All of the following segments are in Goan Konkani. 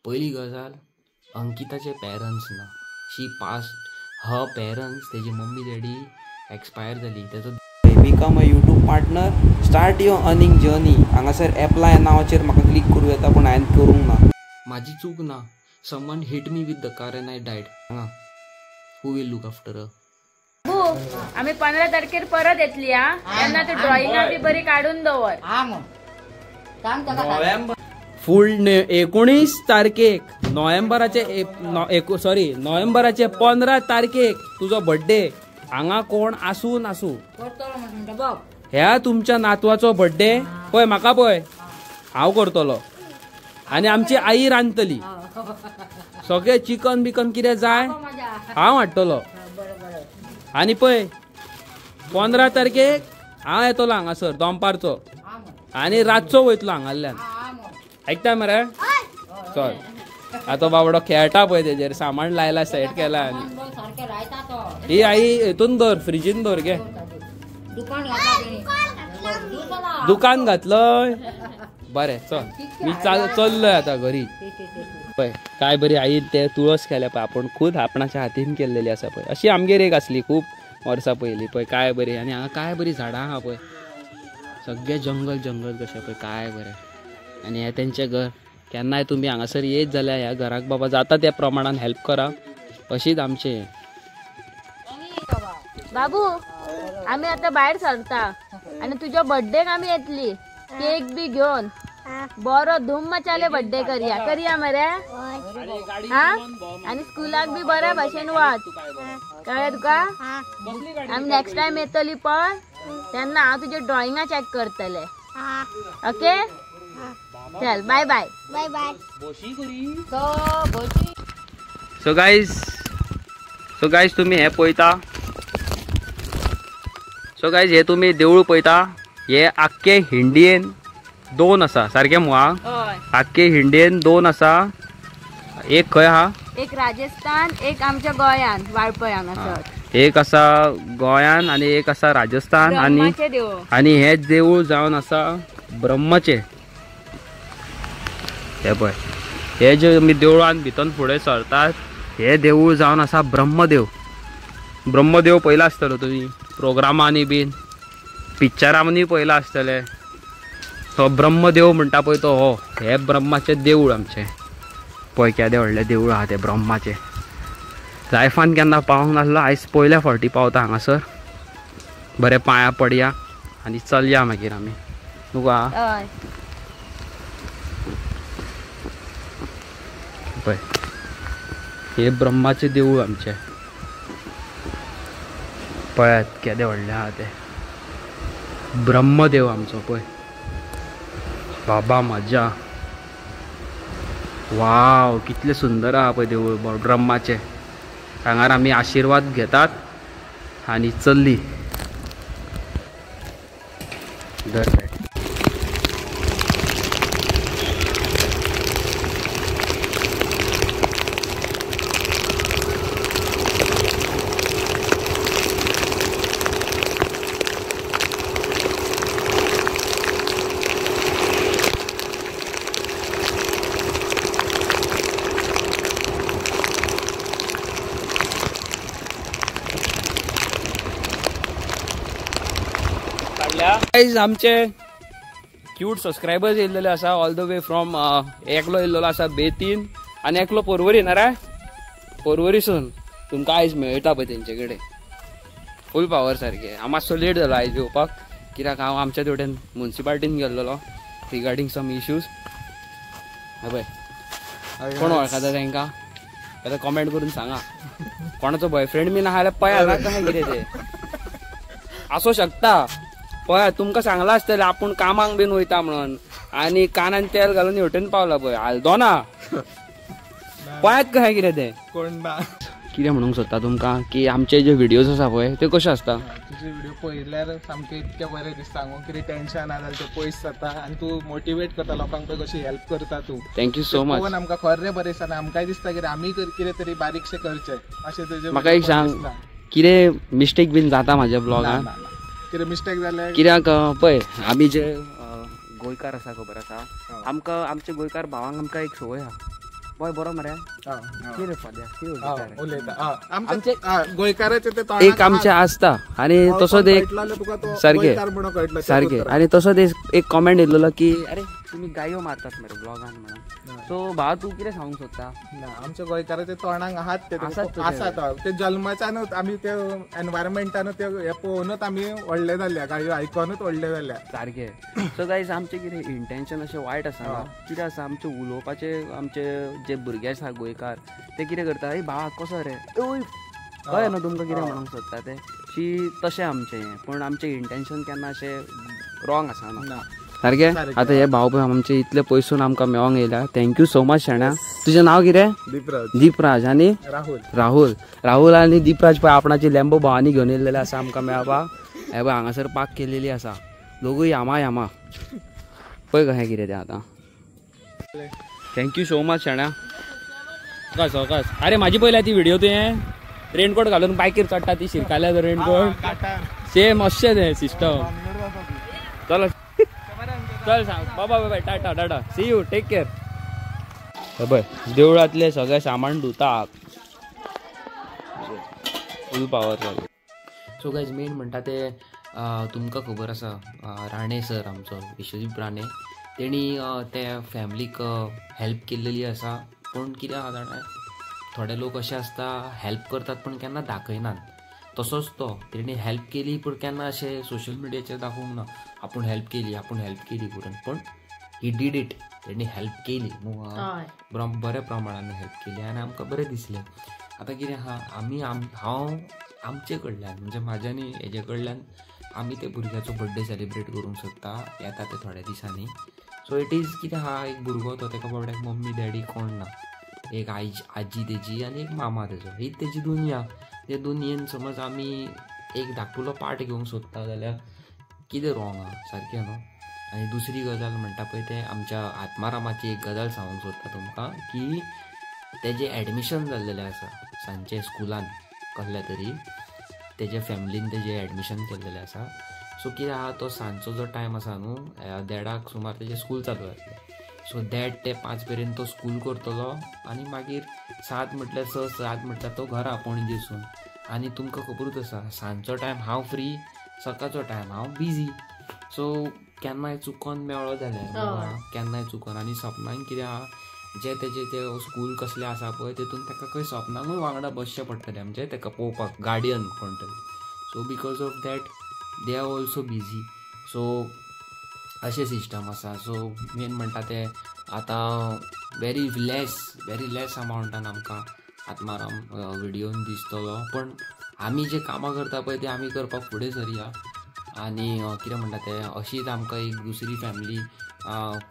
पयली गजाल अंकिताचे पेरंट्स ना, शी पास ह पेरंट्स, तेजी मम्मी डॅडी एक्सपायर जाली. तेजो become a YouTube partner, start your earning journey. हांगासर एप्लाय नांवाचेर म्हाका क्लिक करूं येता, पूण हांवें करूंक ना. म्हाजी चूक ना. Someone hit me with the car and I died. हांगा who will look after her? आमी 15 तारखेर परत येतली. हा तेन्ना तूं ड्रॉइंगा बी बरी काडून दवर. फूल 19 तारखेक नोव्हेंबराचे, सॉरी नोव्हेंबराचे 15 तारखेक तुजो बर्थडे. हांगा कोण आसूं नासूं, ह्या तुमच्या नातवाचो बर्थडे पळय, म्हाका पळय, हांव करतलो आनी आमची आई रांदतली. सगळे चिकन बिकन कितें जाय हांव हाडटलो. आनी पळय 15 तारखेक हांव येतलो हांगासर दनपारचो आनी रातचो वयतलो हांगाल्यान. आयकता मरे? चल आतां बाबडो खेळटा पळय, तेजेर सामान लायला, सेट केला. आनी ही आई हेतून दवर, फ्रिजीन दवर गे. दुकान घातलंय बरें. चल मी चल्लय आतां घरी. पळय काय बरी आई ते तुळस केल्या पळय, आपूण खूद आपणाच्या हातीन केल्लेली आसा पळय. अशी आमगेर एक आसली खूब वर्सां पयलीं. पळय काय बरी. आनी हांगा काय बरी झाडां आहा पळय, सगळें जंगल जंगल कशें पळय, काय बरें. आनी हें तेंचें घर. केन्नाय तुमी हांगासर येत जाल्यार ह्या घराक बाबा जाता त्या प्रमाणान हेल्प करा. अशीच आमचें. बाबू आमी आतां भायर सरता आनी तुज्या बर्थडेक आमी येतली, केक बी घेवन. बरो धूम मचाले बर्थडे करया, करया मरे. हा आनी स्कुलाक बी बऱ्या भशेन वच, कळ्ळें तुका? आमी नेक्स्ट टायम येतली पळय तेन्ना हांव तुजे ड्रॉइंगा चॅक करतले. ओके चल, bye bye. Bye bye. So guys, so guys तुमी हे पळयता. सो गायज हे तुमी देवूळ पळयता, हे आख्खे हिंडियेन 2 आसा. सारकें मुआ? आख्खे हिंडियेन 2 आसा. एक खंय आहा? एक राजस्थान, एक आमच्या गोंयान वाळपय हांगासर. एक आसा गोंयान आनी एक आसा राजस्थान. आनी आनी हे देवूळ जावन आसा ब्रह्माचें. हे पळय हे जे आमी देवळान भितर फुडें सरतात हे देवूळ जावन आसा ब्रह्मदेव. ब्रह्मदेव पळयला आसतलो तुमी प्रोग्रामांनी बीन, पिक्चरांनी पळयला आसतलें. तो ब्रह्मदेव म्हणटा पळय तो हो, हे ब्रह्माचें देवूळ आमचें. पळय केदें व्हडलें देवूळ आहा तें ब्रह्माचें. लायफान केन्ना पावूंक नासलो, आयज पयल्या फावटी पावता हांगासर. बरें पांयां पडया आनी चलया मागीर आमी. तुका पळय हे ब्रह्माचें देवूळ आमचें. पळयात केदें व्हडलें आहा तें ब्रह्मदेव आमचो. पळय बाबा मजा, वाव कितलें सुंदर आहा पळय देवूळ ब्रह्माचें. हांगार आमी आशिर्वाद घेतात आनी चल्ली. दर गायज आमचे क्यूट सबस्क्रायबर्स येयल्लेले आसा ऑल the way from. एकलो येयल्लो आसा बेतीन आनी एकलो पोरवरी ना रे, पोरवरीसून. तुमकां आयज मेळटा पळय तेंचे कडेन फूल पावर सारके. हांव मातसो लेट जालो आयज येवपाक, कित्याक हांव आमच्या तेवटेन मुन्सिपाल्टीन गेल्लोलो रिगार्डींग सम इश्यूज. पळय कोण वळखता तेंकां जाल्यार कॉमेंट करून सांगा. कोणाचो बॉयफ्रेंड बी ना जाल्यार पळया कशें कितें तें आसूं शकता. पळय तुमकां सांगलां आसतलें आपूण कामाक बीन वयता म्हणून, आनी कानान तेल घालून हेवटेन पावला पळय आल्दोना. पळयात कशें कितें तें. कोण ना कितें म्हणूंक सोदता तुमकां की आमचे जे व्हिडियोज आसा पळय ते कशे आसता. तुजे व्हिडिओ पळयल्यार सामकें इतकें बरें दिसता, सांगूंक कितें टेन्शन आहा जाल्यार तें पयस जाता आनी तूं मोटिवेट करता लोकांक, पळय कशी हेल्प करता तूं. Thank you so much. पळोवन आमकां खरें बरें दिसता, आमकांय दिसता की आमी कितें तरी बारीकशें करचें अशें तुजें. म्हाका एक सांग, कितें मिस्टेक बीन जाता म्हाज्या ब्लॉगान? कितें मिस्टेक जाल्यार कित्याक पळय आमी जे गोंयकार आसा खबर आसा आमकां, आमच्या गोंयकार भावांक आमकां एक संवय आहा. पळय बरो मरे कितें फाद्या कितें गोंयकाराचे ते एक आमचें आसता आनी तसोच एक सारकें सारकें आनी तसोच एक कॉमेंट येयलेलो की अरे तुमी गायो मारतात मरे ब्लॉगान म्हणून. सो भाव तूं कितें सांगूंक सोदता? ना आमच्या गोंयकाराचे तोंडाक आहात ते आसात ते जल्माच्यानूच आमी ते एनवायरमेंटानूच ते हे पळोवनूच आमी व्हडले जाल्या, गायो आयकोनूच व्हडले जाल्या सारकें. सो गायज आमचें कितें इंटेन्शन अशें वायट आसना, कितें आसा आमचें उलोवपाचें आमचे जे भुरगे आसा गोंयकार ते कितें करता, ए भावा कसो रे कळ्ळें न्हू तुमकां कितें म्हणूंक सोदता तें शी तशें आमचें हें, पूण आमचें इंटेन्शन केन्ना अशें रॉंग आसना सारकें. आतां हे भाव पळय आमचे इतले पयसून आमकां मेळोंक येयल्या, thank you so much शाण्या. तुजें नांव कितें? दीपराज. दीपराज आनी राहुल. राहुल राहुल आनी दीपराज पळय आपणाची लॅम्बो भावांनी घेवन येयल्लेले आसा आमकां मेळपाक. हे पळय हांगासर पार्क केलेली आसा, दोगूय यामा यामा पळय कशें कितें तें आतां. Thank you so much शाण्या. कस कस अरे म्हाजी पयल्या ती व्हिडिओ तुवें रेनकोट घालून बायकीर चडटा ती शिरकाल्या तो रेनकोट सेम अशें तें सिस्टम. चल चल सांग बाबा bye tata tata see you take care. पळय देवळांतलें सगळें सामान धुता फूल पावर चालू. सो गायज मेन म्हणटा ते तुमकां खबर आसा राणे सर आमचो विश्वजीत राणे तेणी त्या फॅमिलीक हेल्प केल्लेली आसा. पूण कितें आसा जाणा, थोडे लोक अशे आसता हेल्प करतात पूण केन्ना दाखयनात. तसोच तो तेणी हेल्प केली पूण केन्ना अशें सोशल मिडियाचेर दाखोवंक ना आपूण हेल्प केली आपूण हेल्प केली करून, पूण he did it, तेणी हेल्प केली बऱ्या प्रमाणान हेल्प केली आनी आमकां बरें दिसलें. आतां कितें आहा आमी हांव आमचे कडल्यान म्हणजे म्हाज्या न्ही हेजे कडल्यान आमी ते भुरग्याचो बड्डे सेलिब्रेट करूंक सोदता येता ते थोड्या दिसांनी. सो it is कितें आहा एक भुरगो तो तेका बाबड्याक मम्मी डॅडी कोण ना, एक आई आजी तेजी आनी एक मामा तेजो, ही तेजी दुनिया. ते दुनियेन समज आमी एक धाकटुलो पार्ट घेवंक सोदता जाल्यार कितें रॉंग आहा सारकें न्हू. आनी दुसरी गजाल म्हणटा पळय तें आमच्या आत्मारामाची एक गजाल सांगूंक सोदता तुमकां की तेजें एडमिशन जाल्लेलें आसा सांजचें स्कुलान कसल्या तरी तेज्या फॅमिलीन तेजें एडमिशन केल्लेलें आसा. सो कितें आहा तो सांजचो जो टायम आसा न्हू देडाक सुमार तेजें स्कूल चालू जातलें. सो 1:30 ते 5 मेरेन तो स्कूल करतलो आनी मागीर 7 म्हटल्यार 6 7 म्हटल्यार तो घरा पणजेसून. आनी तुमकां खबरूच आसा सांजचो टायम हांव फ्री, सकाळचो टायम हांव बिजी. सो केन्नाय चुकोन मेळ्ळो जाल्यार केन्नाय चुकोन. आनी सपनान कितें आहा जे तेजे ते स्कूल कसलें आसा पळय तेतून ताका खंय सपनांकूय वांगडा बसचें पडटलें म्हणजे ताका पळोवपाक गार्डियन कोण तरी. So because of that they are also busy. So अशें सिस्टम आसा. सो मेन म्हणटा ते आतां व्हेरी लेस अमावंटान आमकां आत्माराम व्हिडियोन दिसतलो, पूण आमी जे कामां करता पळय ते आमी करपाक फुडें सरया. आनी कितें म्हणटा तें अशीच आमकां एक दुसरी फॅमिली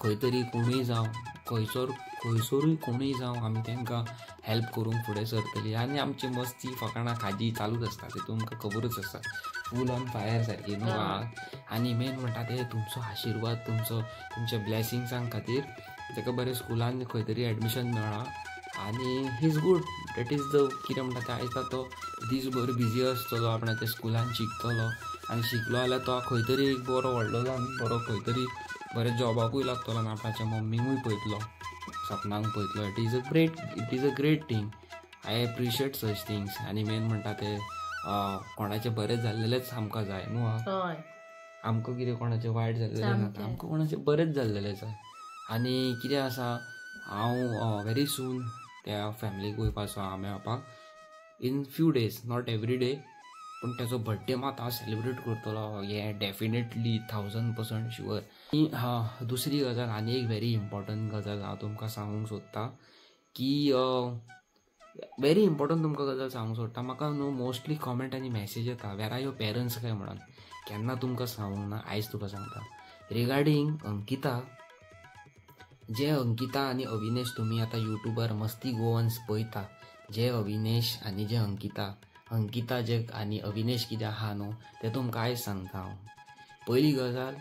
खंय तरी कोणूय जावं खंयसरूय कोणूय जावं आमी तांकां हेल्प करूंक फुडें सरतली. आनी आमची मस्ती फकाणां खाजी चालूच आसता ते तुमकां खबरूच आसा, फूल ऑन फायर सारकी न्हू. आनी मेन म्हणटा ते तुमचो आशिर्वाद तुमचो तुमच्या ब्लेसिंग्सां खातीर ताका बरें स्कुलान खंय तरी एडमिशन मेळ्ळां आनी he is good. That is the कितें म्हणटा तें आयज तो दीसभर बिजी आसतलो आपणाच्या स्कुलान शिकतलो आनी शिकलो जाल्यार तो खंय तरी एक बरो व्हडलो जावन बरो खंय तरी बऱ्या जॉबाकूय लागतलो आनी आपणाच्या मम्मीकूय पळयतलो सपनांक पळयतलो. It is a great thing. I appreciate such things. आनी मेन म्हणटा ते कोणाचें बरें जाल्लेलेंच आमकां जाय न्हू. आमकां कितें कोणाचें वायट जाल्लेलें नाका, आमकां कोणाचें बरेंच जाल्लेलें जाय. आनी कितें आसा हांव व्हेरी सून त्या फॅमिलीक वयपाचो आहा मेळपाक in few days, not every day, पूण तेजो बड्डे मात हांव सेलिब्रेट करतलो हें डेफिनेटली 1000% शुअर. आनी दुसरी गजाल आनी एक व्हेरी इम्पॉर्टंट गजाल हांव तुमकां सांगूंक सोदता की व्हेरी इम्पॉर्टंट तुमकां गजाल सांगूंक सोदता. म्हाका न्हू मोस्टली कॉमेंट आनी मॅसेज येता वेर are your parents काय म्हणून, केन्ना तुमकां सांगूंक ना, आयज तुका सांगता रिगार्डींग अंकिता. जे अंकिता आनी अविनेश तुमी आतां युट्यूबार मस्ती गोवन्स पळयता, जे अविनेश आनी जे अंकिता, अंकिता जे आनी अविनेश कितें आहा न्हू तें तुमकां आयज सांगता हांव. पयली गजाल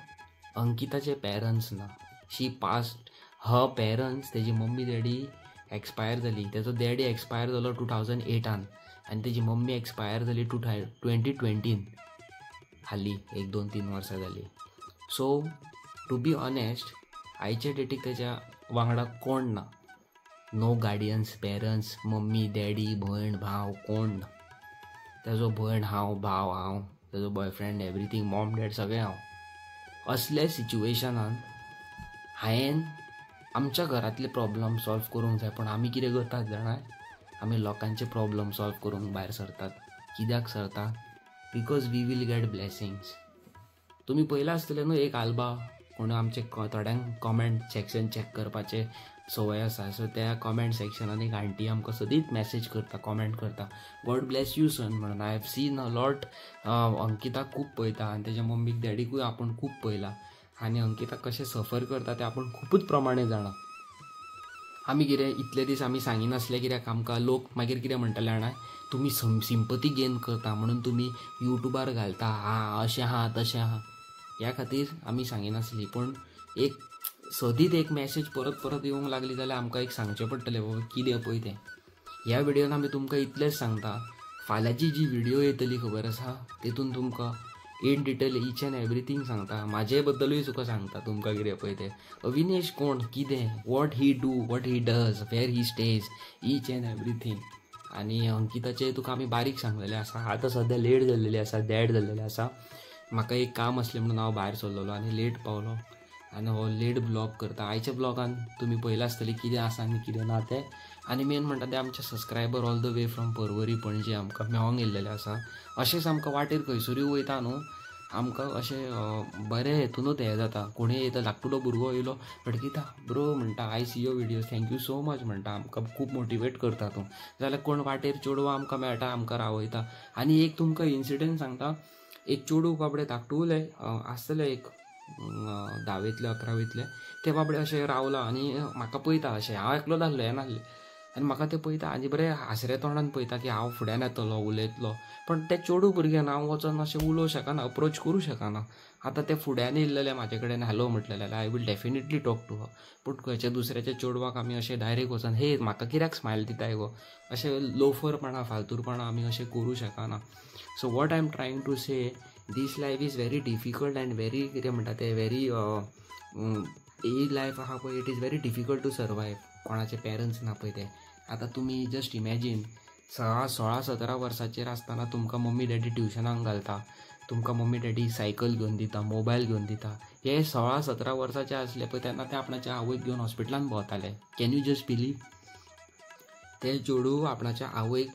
अंकिताचे पेरंट्स ना, शी पास्ट हर पेरंट्स, तेजी मम्मी डॅडी एक्सपायर जाली. तेजो डॅडी एक्सपायर जालो 2008 आनी तेजी मम्मी एक्सपायर जाली 2020 हाली 1-2-3 वर्सां जाली. सो टू बी ऑनेस्ट आयच्या डेटीक तेज्या वांगडा कोण ना. No guardians, parents, mummy daddy, भयण भाव कोण ना. तेजो भयण हांव, भाव हांव, तेजो बॉयफ्रेंड, एवरीथींग, मॉम डॅड सगळें हांव. असल्या सिच्युएशनान हांवें आमच्या घरांतले प्रॉब्लम सॉल्व करूंक जाय, पूण आमी कितें करतात जाणा, आमी लोकांचे प्रॉब्लम सॉल्व करूंक भायर सरतात. कित्याक सरता? Because we will get blessings. तुमी पळयलां आसतलें न्हू एक आल्बा कोण आमचे थोड्यांक कॉमेंट सेक्शन चॅक करपाचें संवय आसा. सो त्या कॉमेंट सेक्शनान एक आंटी आमकां सदींच मॅसेज करता, कॉमेंट करता, गॉड ब्लेस you सन म्हणून. I have seen a lot. Ankita खूब पळयता आनी तेज्या मम्मीक डॅडीकूय आपूण खूब पळयला आनी अंकिता कशें सफर करता तें आपूण खुबूच प्रमाणे जाणा. आमी कितें इतले दीस आमी सांगिनासले कित्याक आमकां लोक मागीर कितें म्हणटले जाणा, तुमी सिंपती गेन करता म्हणून तुमी यूट्यूबार घालता, हा अशें आहा तशें आहा, ह्या खातीर आमी सांगिनासली. पूण एक सदींच एक मॅसेज परत परत येवंक लागली जाल्यार आमकां एक सांगचें पडटलें बाबा कितें पळय तें. ह्या व्हिडियोन आमी तुमकां इतलेंच सांगता, फाल्यांची जी व्हिडियो येतली खबर आसा तेतून तुमकां in detail each and everything सांगता, म्हाजे बद्दलूय तुका सांगता तुमकां कितें पळय तें, अविनेश कोण, कितें, what he do, what he does, where he stays, each and everything. आनी अंकिताचें तुका आमी बारीक सांगलेलें आसा. आतां सद्या लेट जाल्लेली आसा, डॅड जाल्लेलें आसा. म्हाका एक काम आसलें म्हणून हांव भायर सरलेलो आनी लेट पावलो आनी हो लेट ब्लॉग करता. आयच्या ब्लॉगान तुमी पळयलां आसतलें कितें आसा आनी कितें ना तें. आनी मेन म्हणटा तें आमचे subscriber all the way from Porvorim Panaji आमकां मेळोंक येयल्लेले आसा. अशेंच आमकां वाटेर खंयसरूय वयता न्हू, आमकां अशें बरें हेतुनूच हें जाता. कोणूय येता, धाकटुलो भुरगो येयलो हडकिता, ब्रो म्हणटा, I see your videos, thank you so much म्हणटा, आमकां खूब मोटिवेट करता तूं. जाल्यार कोण वाटेर चेडवां आमकां मेळटा, आमकां रावयता. आनी एक तुमकां इन्सिडंट सांगता, एक चेडूं बाबडें धाकटुलें आसतलें एक धावेंतलें अकरावेंतलें, तें बाबडें अशें रावलां आनी म्हाका पळयता अशें, हांव एकलो नासलो, हें नासलें, आनी म्हाका तें पळयता आनी बरें हांसऱ्या तोंडान पळयता की हांव फुड्यान येतलो उलयतलो. पण तें चेडूं भुरग्यान हांव वचोन अशें उलोवंक शकना, अप्रोच करूं शकना. आतां तें फुड्यान येयल्लेलें म्हाजे कडेन हॅलो म्हटलेलें जाल्यार I will definitely talk to her. पूण खंयच्या दुसऱ्याच्या चेडवाक आमी अशें डायरेक्ट वचोन हे म्हाका कित्याक स्मायल दिताय गो, अशें लोफरपणां फालतूरपणां आमी अशें करूं शकना. So what I am trying to say, this life is very difficult and very कितें म्हणटा तें व्हेरी ही लायफ आहा पळय, it is very difficult to survive. कोणाचे पेरंट्स ना पळय ते. आतां तुमी जस्ट इमॅजीन, 16-17 वर्सांचेर आसतना तुमकां मम्मी डॅडी ट्युशनाक घालता, तुमकां मम्मी डॅडी सायकल घेवन दिता, मोबायल घेवन दिता. हे 16-17 वर्सांचे आसले पळय तेन्ना ते आपणाच्या आवयक घेवन हॉस्पिटलान भोंवताले. Can you just believe? ते चेडूं आपणाच्या आवयक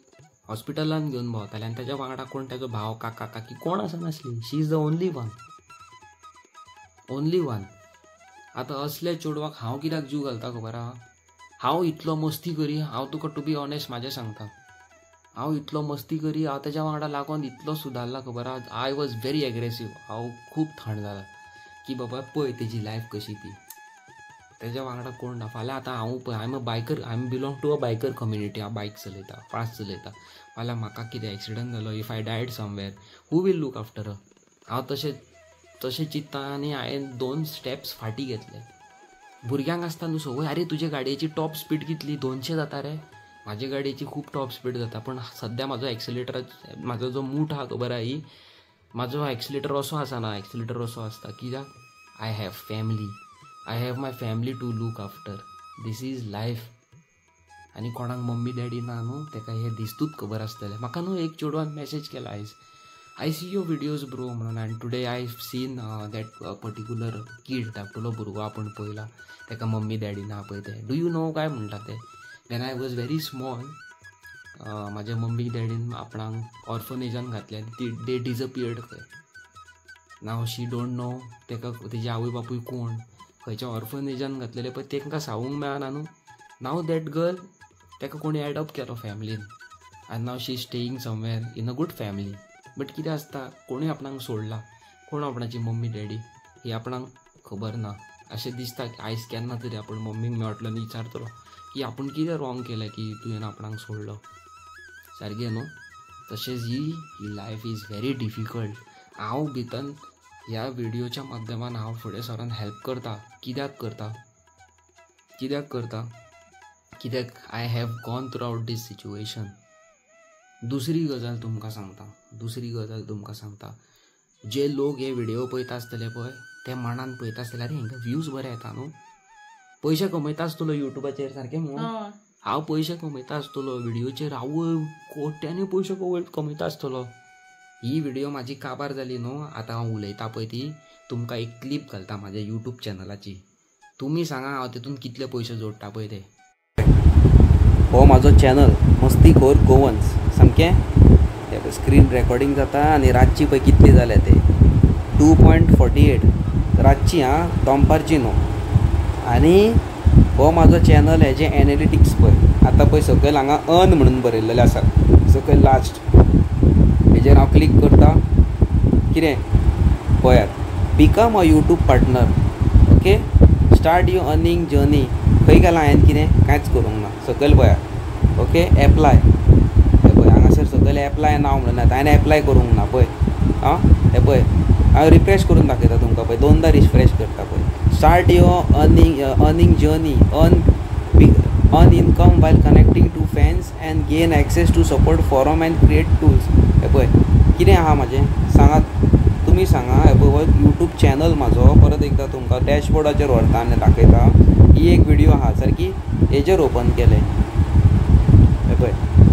हॉस्पिटलान घेवन भोंवताले आनी ताच्या वांगडा कोण ताजो भाव, काका, काकी कोण आसनासली. She is the only one, only one. आतां असल्या चेडवाक हांव कित्याक जीव घालता खबर आहा? हांव इतलो मस्ती करी, हांव तुका टू बी ऑनेस्ट म्हाजें सांगता, हांव इतलो मस्ती करी, हांव तेज्या वांगडा लागून इतलो सुदारला खबर आहा. I was very aggressive, हांव खूब थंड जाला की बाबा पळय तेजी लायफ कशी ती, तेज्या वांगडा कोण ना. फाल्यां आतां हांव पळय, I am a biker, I am belong to a biker community, हांव बायक चलयता, फास्ट चलयता. फाल्यां म्हाका कितें एक्सिडंट जालो, if I died somewhere, who will look after her? हांव तशें तशें चिंत्ता आनी हांवें 2 स्टेप्स फाटीं घेतले. भुरग्यांक आसता न्हू संवय, आरे तुजे गाडयेची टॉप स्पीड कितली, 200 जाता रे, म्हाजे गाडयेची खूब टॉप स्पीड जाता. पूण सद्या म्हाजो एक्सिलेटर, म्हाजो जो मूठ आहा खबर आहा ही, म्हाजो एक्सिलेटर असो आसना, एक्सिलेटर असो आसता कित्याक I have family, I have my family to look after, this is life. आनी कोणाक मम्मी डॅडी ना न्हू तेका हें दिस्तूच खबर आसतलें. म्हाका न्हू एक चेडवान मॅसेज केला आयज, I see your videos bro म्हणून, आनी today I seen that particular kid, धाकटुलो भुरगो आपूण पळयला, तेका मम्मी डॅडी ना पळय तें, do you know काय म्हणटा तें. When I was very small, म्हाज्या मम्मी डॅडीन आपणाक ऑर्फनेजान घातलें आनी ती दे डिजपियर्ड खंय. नाव शी don't know तेका तेजी आवय बापूय कोण, खंयच्या ऑर्फनेजान घातलेले पळय तेंकां सांगूंक मेळना न्हू. नाव that girl तेका कोणी एडॉप्ट केलो फॅमिलीन आनी now she staying somewhere in a good family. But कितें आसता, कोणूय आपणाक सोडला, कोण आपणाची मम्मी डॅडी ही आपणाक खबर ना. अशें दिसता की आयज केन्ना तरी आपूण मम्मीक मेळटलो आनी विचारतलो की आपूण कितें रॉंग केलें की तुवें आपणाक सोडलो. सारकें न्हू? तशेंच ही लायफ is very difficult. हांव भितर ह्या व्हिडियोच्या माध्यमान हांव फुडें सरोन हेल्प करता. कित्याक करता? कित्याक करता? कित्याक I have gone throughout this situation. दुसरी गजाल तुमकां सांगता, दुसरी गजाल तुमकां सांगता, जे लोक हे व्हिडिओ पळयता आसतले पळय ते मनान पळयता आसतले, आरे हेंकां व्यूज बरे येता न्हू, पयशे कमयता आसतलो युट्यूबाचेर सारकें म्हणून. हांव पयशे कमयता आसतलो व्हिडियोचेर, हांव कोट्यांनी पयशे कमयता आसतलो. ही व्हिडियो म्हाजी काबार जाली न्हू. आतां हांव उलयता पळय ती तुमकां एक क्लिप घालता म्हाज्या यूट्यूब चॅनलाची, तुमी सांगा हांव तितून कितले पयशे जोडटा पळय ते. हो म्हाजो चॅनल मस्तीखोर गोवन्स, सामकें स्क्रीन रेकॉर्डिंग जाता. आनी रातची पळय कितली जाल्या ते 2.48 रातची, आं दनपारची न्हू. आनी हो म्हाजो चॅनल हेजे एनालिटिक्स पळय आतां पळय सकयल हांगा अर्न म्हणून बरयल्लेलें आसा सकयल लास्ट, हेजेर हांव क्लिक करता. कितें पळयात, become a YouTube partner, okay, start your earning journey. खंय गेलां हांवें कितें कांयच करूंक ना. सकयल पळयात, ओके एप्लाय, हें पळय हांगासर सकयल एप्लाय नाव म्हणून येता, हांवें एप्लाय करूंक ना पळय. आं हें पळय हांव रिफ्रेश करून दाखयता तुमकां पळय, दोनदा रिफ्रेश करता पळय. Start your earning journey, earn income while connecting to fans and gain access to support forum and create tools. हें पळय कितें आहा म्हाजें सांगात तुमी सांगा. हें पळय यूट्यूब चॅनल म्हाजो, परत एकदां तुमकां डॅशबोर्डाचेर व्हरता आनी दाखयता. ही एक व्हिडियो आहा सारकी, हेजेर ओपन केलें, हें पळय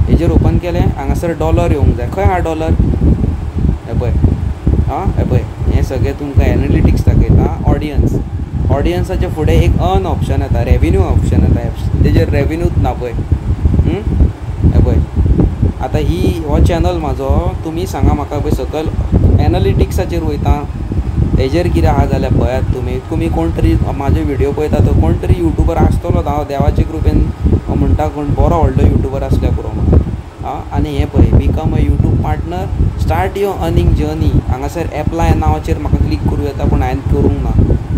हेजेर ओपन केलें, हांगासर डॉलर येवंक जाय. खंय आहा डॉलर? हें पळय, आं हें पळय हें सगळें तुमकां एनालिटिक्स दाखयता. ऑडियन्स, ऑडियन्साच्या फुडें एक अर्न ऑप्शन येता, रेवेन्यू ऑप्शन येता, तेजेर रेवेन्यूच ना पळय. हें पळय आतां ही हो चॅनल म्हाजो, तुमी सांगा म्हाका पळय सकयल एनालिटिक्साचेर वयता, हेजेर कितें आहा जाल्यार पळयात तुमी. तुमी कोण तरी म्हाजे व्हिडियो पळयता तो कोण तरी यूट्यूबर आसतलो, हांव देवाचे कृपेन म्हणटा कोण बरो व्हडलो यूट्यूबर आसल्यार पुरो म्हणून. आं आनी हें पळय become a YouTube partner, start your earning journey. हांगासर एप्लाय नांवाचेर म्हाका क्लिक करूं येता, पूण हांवें करूंक ना.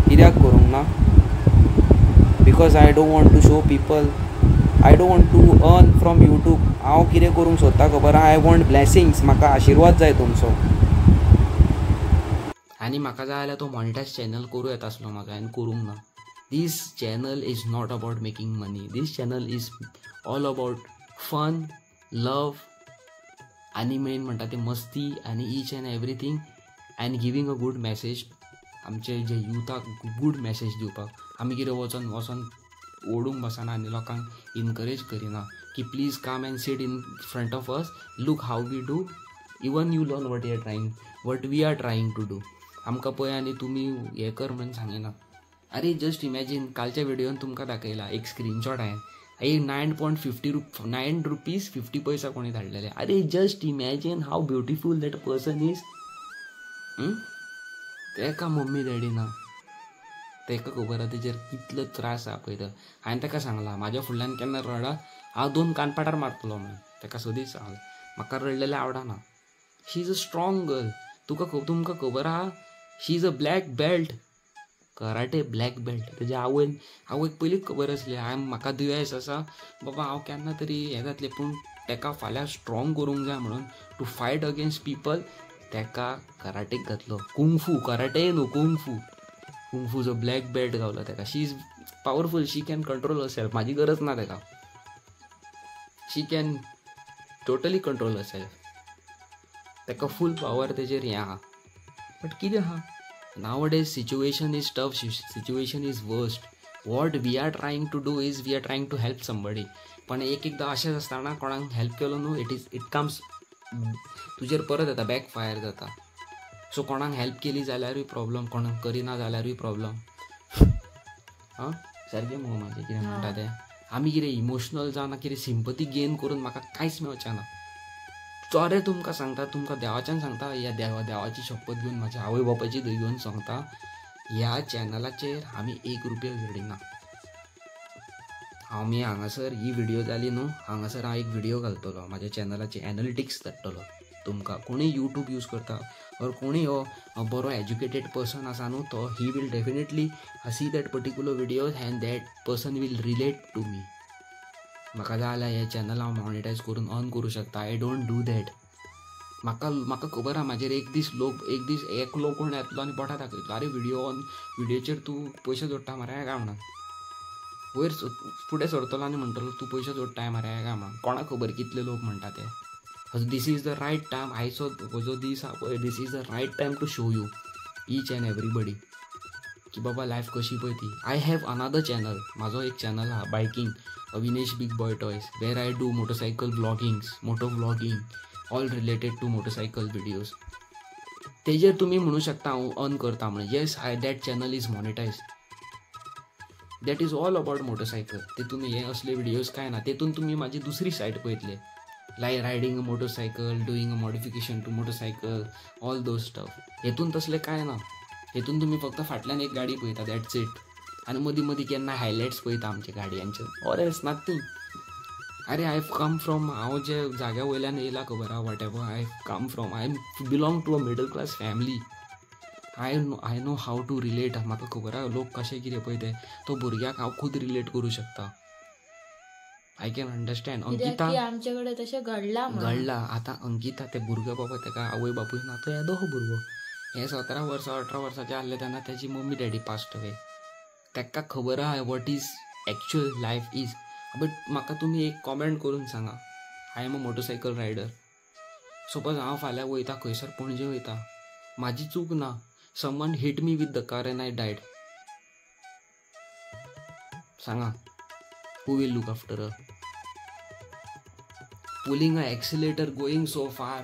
कित्याक करूंक ना? Because I don't want to show people, I don't want to earn from YouTube. हांव कितें करूंक सोदता खबर आहा, I want blessings, म्हाका आशिर्वाद जाय तुमचो. आनी म्हाका जाय जाल्यार तो मॉनिटायज चॅनल करूं येता आसलो म्हाका, हांवें करूंक ना. This channel is not about making money, this channel is all about fun, love, आनी मेन म्हणटा ते मस्ती आनी each and everything and giving a good message. आमचे जे युथाक गूड मॅसेज दिवपाक आमी कितें वचोन वचोन ओडूंक बसना आनी लोकांक इनकरेज करिना की please come and sit in front of us, look how we do, even you learn what you are trying, what we are trying to do. आमकां पळय आनी तुमी हें कर म्हणून सांगिना. अरे जस्ट इमॅजीन, कालच्या व्हिडियोन तुमकां दाखयला एक स्क्रीनशॉट हांवें, एक 9.50 रुपीज 50 पैसा कोणी धाडलेले. अरे just imagine how beautiful that person is. तेका मम्मी डॅडी ना, तेका खबर आहा तेजेर कितलो त्रास आहा पळय तो. हांवें तेका सांगलां म्हाज्या फुडल्यान केन्ना रडा हांव 2 कानपाटार मारतलो म्हणून. तेका सदींच सांगलां म्हाका रडलेलें आवडना. She is a strong girl. तुका तुमकां खबर आहा, she is a black belt, karate black belt. तेज्या आवयन, आवयक पयलींच खबर आसली हांवें म्हाका दुयेंस आसा बाबा, हांव केन्ना तरी हें जातलें, पूण तेका फाल्यां स्ट्रॉंग करूंक जाय म्हणून टू फायट अगेन्स्ट पिपल तेका कराटेक घातलो. कुंगफू, कराटे न्हू, कुंगफू, कुंगफूचो ब्लॅक बेल्ट गावलो तेका. She is powerful, she can control herself. म्हाजी गरज ना तेका, she can totally control herself. तेका फूल पावर तेजेर हें आहा. बट कितें आहा, nowadays situation is tough, situation is worst. What we are trying to do is we are trying to help somebody. पण एक एकदां अशेंच आसतना कोणाक हेल्प केलो न्हू, it comes तुजेर परत येता, बॅक फायर जाता. सो कोणाक हेल्प केली जाल्यारूय प्रॉब्लम, कोणाक करिना जाल्यारूय प्रॉब्लम. आं सारकें मुगो म्हाजें कितें म्हणटा तें. आमी कितें इमोशनल जावं कितें सिंपती गेन करून म्हाका कांयच मेळचें ना. चोरे तुमकां सांगता, तुमकां देवाच्यान सांगता, ह्या देवाची शपथ घेवन, म्हाज्या आवय बापायची घेवन सांगता, ह्या चॅनलाचेर आमी 1 रुपया जोडिना. आमी हांगासर ही व्हिडियो जाली न्हू, हांगासर हांव एक व्हिडियो घालतलो म्हाज्या चॅनलाचे, एनालिटिक्स धाडटलो तुमकां. कोणूय यूट्यूब यूज करता ऑर कोणूय हो बरो एज्युकेटेड पर्सन आसा न्हू, तो he will definitely see that particular videos and that person will relate to me. म्हाका जाय जाल्यार हें चॅनल हांव मॉनिटायज करून अर्न करूं शकता. I don't do that. म्हाका म्हाका खबर आहा म्हाजेर एक दीस लोक, एक दीस एकलो कोण येतलो आनी बोटां दाखयतलो, अरे व्हिडियो ऑन व्हिडियोचेर तूं पयशे जोडटा मरे काय म्हणून. वयर फुडें सरतलो आनी म्हणटलो तूं पयशे जोडटाय मरे काय म्हणून. कोणाक खबर कितले लोक म्हणटा ते. This is the right time, आयचो जो दीस आहा पळय, this is the right time to show you each and everybody. की बाबा लायफ कशी पळय ती. I have another channel, म्हाजो एक चॅनल आहा biking, Avinesh big boy toys, where I do motorcycle vloggings, moto vlogging, all related to motorcycle videos. तेजेर तुमी म्हणू शकता हांव अर्न करता म्हणून. Yes, I that channel is monetize. That is all about motorcycle. तेतून हे असले व्हिडियोज काय ना, तेतून तुमी म्हाजी दुसरी सायड पळयतले, like riding a motorcycle, doing a modification to motorcycle, all those stuff. हेतून तसलें कांय ना, हेतून तुमी फक्त फाटल्यान एक गाडी पळयता, that's it. आनी मदीं मदीं केन्ना हायलायट्स पळयता आमच्या गाडयांचे, ऑर एल्स नथींग. अरे I come from, हांव जे जाग्या वयल्यान येयला खबर आहा, whatever I come from, I belong to a middle class family. I know how to relate. म्हाका खबर आहा लोक कशें कितें पळय ते, तो भुरग्याक हांव खूद रिलेट करूं शकता. I can understand. Ankita आमचे कडेन तशें घडलां घडलां. आतां अंकिता ते भुरगो बाबा तेका आवय बापूय ना, तो येदो हो भुरगो, हे 17 वर्सां 18 वर्सांचे आसले तेन्ना तेजी मम्मी डॅडी पास्ट अवे. तेका खबर आहा what is actual life is. But म्हाका तुमी एक कॉमेंट करून सांगा, I am a motorcycle rider. Suppose हांव फाल्यां वयता खंयसर पणजे वयता, म्हाजी चूक ना, someone hit me with the car and I died. Sanga, who will look after her? Pulling a accelerator, going so far,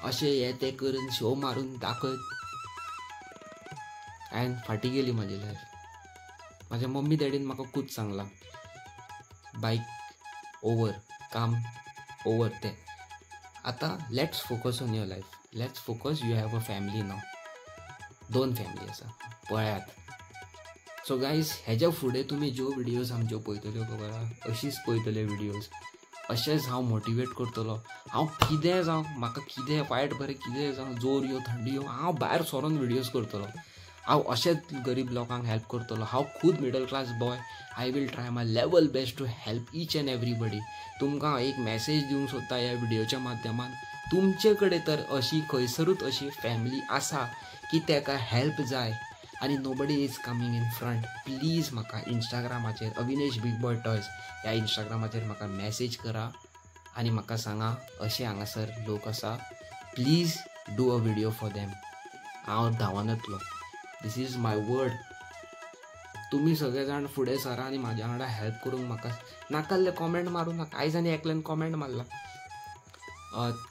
अशें हे ते करून शो मारून दाखयत हांवें फाटीं गेली म्हाजी लायफ. म्हाज्या मम्मी डॅडीन म्हाका खूब सांगलां, बायक ओवर, काम ओवर तें. आतां let's focus on your life, let's focus, you have a family now, 2 family आसा पळयात. सो गायज, हेज्या फुडें तुमी ज्यो व्हिडियोज आमच्यो पळयतल्यो खबर आहा, अशीच पळयतले व्हिडियोज, अशेंच हांव मोटिवेट करतलो. हांव कितें जावं, म्हाका कितें वायट बरें कितें जावं, जोर यो थंडी यो, हांव भायर सरोन व्हिडियोज करतलो. हांव अशेंच गरीब लोकांक हेल्प करतलो. हांव खूद middle class boy, I will try my level best to help each and everybody. तुमकां हांव एक मॅसेज दिवंक सोदता ह्या व्हिडियोच्या माध्यमान, तुमचे कडेन तर अशी खंयसरूच अशी फॅमिली आसा की तेका हेल्प जाय आनी nobody is coming in front, please म्हाका इंस्टाग्रामाचेर अविनेश बिग बॉय टॉयज ह्या इंस्टाग्रामाचेर म्हाका मॅसेज करा आनी म्हाका सांगा अशें हांगासर लोक आसा, please do a video for them. हांव धांवन येतलो. This is my word. तुमी सगळे जाण फुडें सरा आनी म्हाज्या वांगडा हेल्प करूंक म्हाका नाकाल्ले कॉमेंट मारूं नाका. आयज आनी एकल्यान कॉमेंट मारला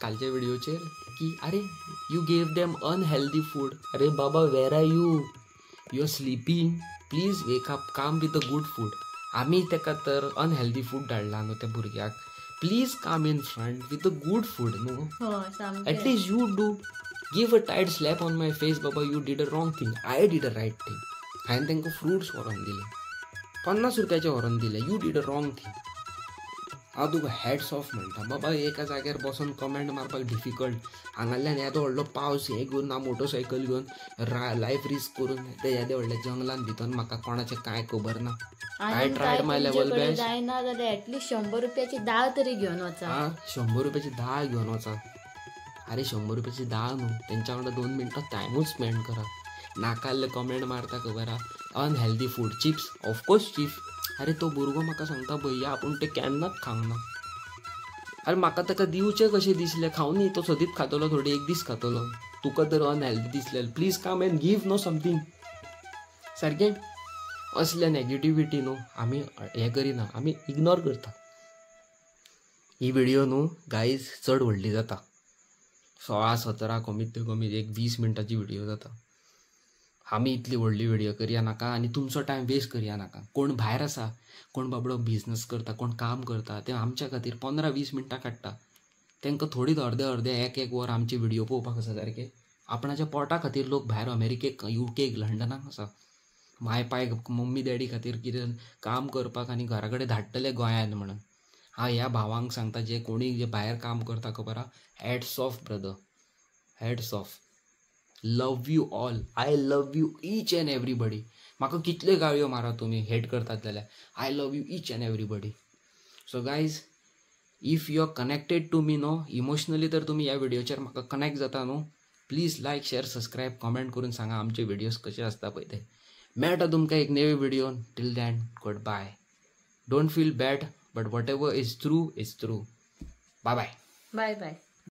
कालच्या व्हिडियोचेर की अरे you gave them unhealthy food. अरे बाबा, where are you, you are sleeping, please wake up, come with a good food. आमी तेका तर अनहेल्दी फूड धाडला न्हू त्या भुरग्याक, please come in front with a good food न्हू. At least you do give a tight slap on my face, Baba you did a wrong thing, I did a right thing. हांवें तांकां फ्रुट्स व्हरोन दिले, 50 रुपयाचे व्हरोन दिले, you did a wrong thing. हांव तुका हॅट्स ऑफ म्हणटा बाबा. एका जाग्यार बसून कमेंट मारपाक डिफिकल्ट. हांगाल्यान येदो व्हडलो पावस हें घेवन हांव मोटरसायकल घेवन लायफ रिस्क करून ते येदे व्हडल्या जंगलान भितर म्हाका कोणाचें कांय खबर ना. I tried my level best. जायना जाल्यार एटलिस्ट 100 रुपयाची दाळ तरी घेवन वचा. हां, 100 रुपयाची दाळ घेवन वचा. अरे 100 रुपयाची दाळ न्हू, तेंच्या वांगडा 2 मिनटां टायमूच स्पेंड करा. नाकाल्ले कमेंट मारता खबर आहा, unhealthy food, chips, of course chips. अरे तो भुरगो म्हाका सांगता भैया आपूण ते केन्नाच खावंक ना. अरे म्हाका ताका दिवचें कशें दिसलें, खावनी तो सदींच खातलो, थोडे एक दीस खातलो, तुका तर अनहेल्दी दिसलें, please come and give no something. सारकें असल्या नॅगेटिविटी न्हू आमी हें करिना, आमी इग्नोर करता. ही व्हिडियो न्हू गायज चड व्हडली जाता, 16-17 कमीत कमी एक 20 मिनटाची व्हिडियो जाता. आमी इतली व्हडली व्हिडियो करया नाका आनी तुमचो टायम वेस्ट करया नाका. कोण भायर आसा, कोण बाबडो बिजनस करता, कोण काम करता, ते आमच्या खातीर 15-20 मिनटां काडटा. तांकां थोडीच अर्दे अर्दे एक एक वर आमची व्हिडियो पळोवपाक आसा. सारकें आपणाच्या पोटा खातीर लोक भायर अमेरिकेक, युकेक, लंडनाक आसा. माय पाय मम्मी डॅडी खातीर कितें काम करपाक आनी घरा कडेन धाडटले गोंयांत म्हणून. हांव ह्या भावांक सांगता, जे कोणी जे भायर काम करता खबर आहा, hats off brother, hats off. Love you all, I love you each and everybody. म्हाका कितल्यो गाळयो मारा तुमी हेट करतात जाल्यार, I love you each and everybody. So guys, if you are connected to me न्हू इमोशनली, तर तुमी ह्या व्हिडियोचेर म्हाका कनेक्ट जाता न्हू, please like, share, subscribe, comment करून सांगा आमचे व्हिडियोज कशे आसता पळय ते. मेळटा तुमकां एक नवे video. Till then, good bye. Don't feel bad, but whatever is true is true. Bye bye. Bye bye.